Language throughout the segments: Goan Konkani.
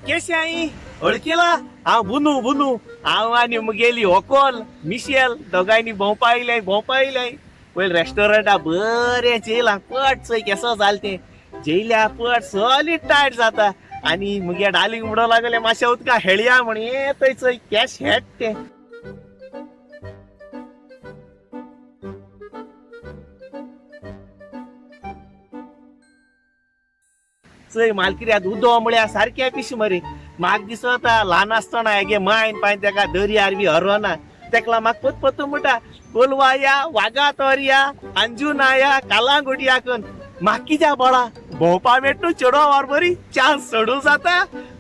केशें आई वळखीला? हांव बुनू बुनू. हांव आनी मुगेली होकोल मिशेल दोगांयनी भोंवपा येयल्याय भोंवपा येयल्याय. पयलीं रेस्टॉरंटा बरें जेयलां पट चोय केसो जालें तें. जेयल्या पट सॉलीड टायट जाता आनी मुगे डार्लिंग म्हणूंक लागलें मातशें उदका हेळया म्हण. हें थंय चोय केश हेट तें. चोय मालकिऱ्यात उदो म्हळ्यार सारकें पिशें मरे. म्हाका दिसता ल्हान आसतना हेगे मायन पायन तेका दर्यार बी हरोना तेका म्हाका पत पत म्हणटा कोलवाया वागा तोरया अंजुनाया कालांगुटया कन. म्हाका कित्याक बळा भोंवपा मेट न्हू चेडवा बरोबरी चान्स सोडूं जाता.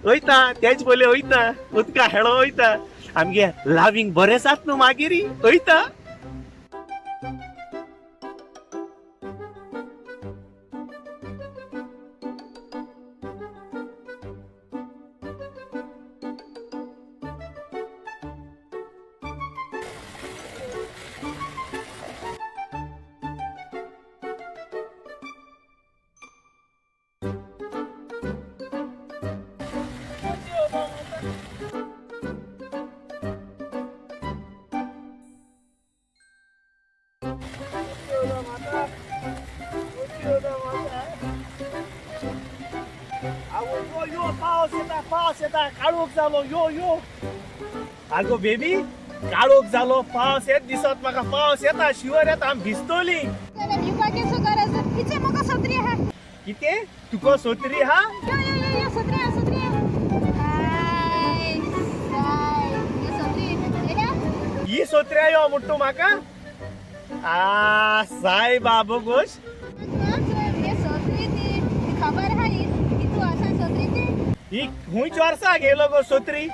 वयता तेज पयलीं वयता उदका हेळो वयता आमगे लावींग बरें जात न्हू मागीर वयता. आवो यो पावस येता पावस येता काळोख जालो यो यो. आगो बेबी काळोख जालो पावस येत दिसत म्हाका पावस येता शिवर येता आमी भिजतली. कितें तुका सोत्री हा? ही सोत्री यो म्हणटा तूं म्हाका? आ साय बाबू गोश. ही खंयच्या वर्सा घेयलो गो सोत्री?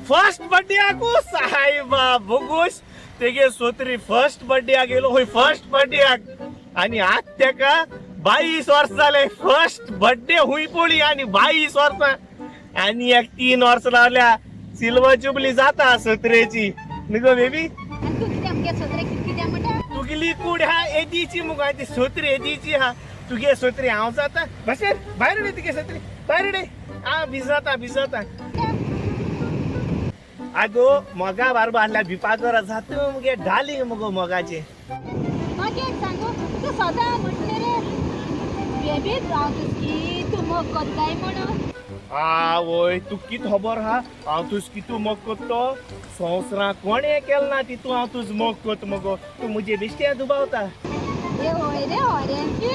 फर्स्ट बर्थडे सायबा बोगोश तेगे सोत्री फर्स्ट बर्थडे गेलो होय फर्स्ट बर्थडे. आनी आज तेका 22 वर्स जाले फर्स्ट बर्थडे हुंय पळय आनी 22 वर्सां आनी एक 3 वर्सां रावल्या सिल्वर जुबली जाता सोत्रेची न्ही गो बेबी? तुगेली कूड हा एदीची मुगो ती सोत्री एदीची हा. तुगे सोत्री हांव जाता भाशेन भायर उडय तुगे सोत्री भायर उडय. हांव भिजता भिजता. आगो मोगा बारबा आहल्या भिवपा गरज जाता मुगे डार्लिंग मुगो मोगाचें. म्हाका एक सांगू तूं सदां म्हणटा रे बेबी हांव तुज कितू मोग कोत्ताय म्हणून. आवय तूं कित खबर हा हांव तुज कितू मोग कोत्तो? संवसारांत कोणें केलें ना तितू हांव तुज मोग कोत मुगो. तूं म्हजे बेश्टें दुबावता. ए हय रे हरेंची.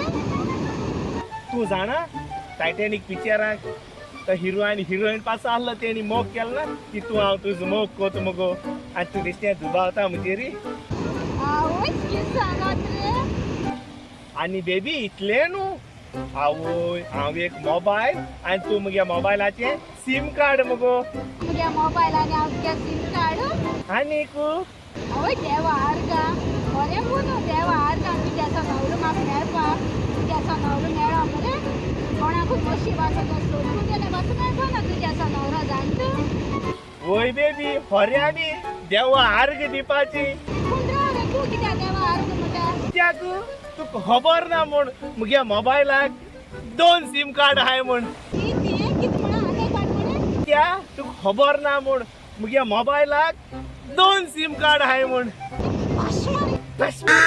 तूं जाणा टायटॅनीक पिक्चराक तो हिरो आनी हिरोइन पास आहलो तेणी मोग केलो ना तितू हांव तुजो मोग कोत मुगो. आनी तूं बेश्टें दुबावता म्हजेरी. आवय कित सांगत रे. आनी बेबी इतलें न्हू आवय हांव एक मोबायल आनी तूं मुगे मोबायलाचें सीम कार्ड मुगो. मुगे मोबायल आनी हांव तुगे सीम कार्ड. आनीक आवय देवा आर्गा बरें म्हणू देवा आर्गा तुज्याचो न्हवरो म्हाका मेळपाक तुज्याचो न्हवरो मेळ्ळो मरे कोणाकूच नशीब आसा तो सोदून गेल्यार पासून मेळपाना तुज्याचो न्हवरो जाण तूं. वय बेबी खऱ्यांनी देवा आर्ग दिवपाची. पूण राव रे तूं कित्याक देवा आर्ग म्हणटा? कित्याक तुका खबर ना म्हूण मुगे मोबायलाक 2 सीम कार्ड आहाय म्हूण. कितें कितें म्हणा आनी एक फावट म्हण. कित्याक तुका खबर ना म्हूण मुगे मोबायलाक 2 सीम कार्ड आहाय म्हूण. भाशमा.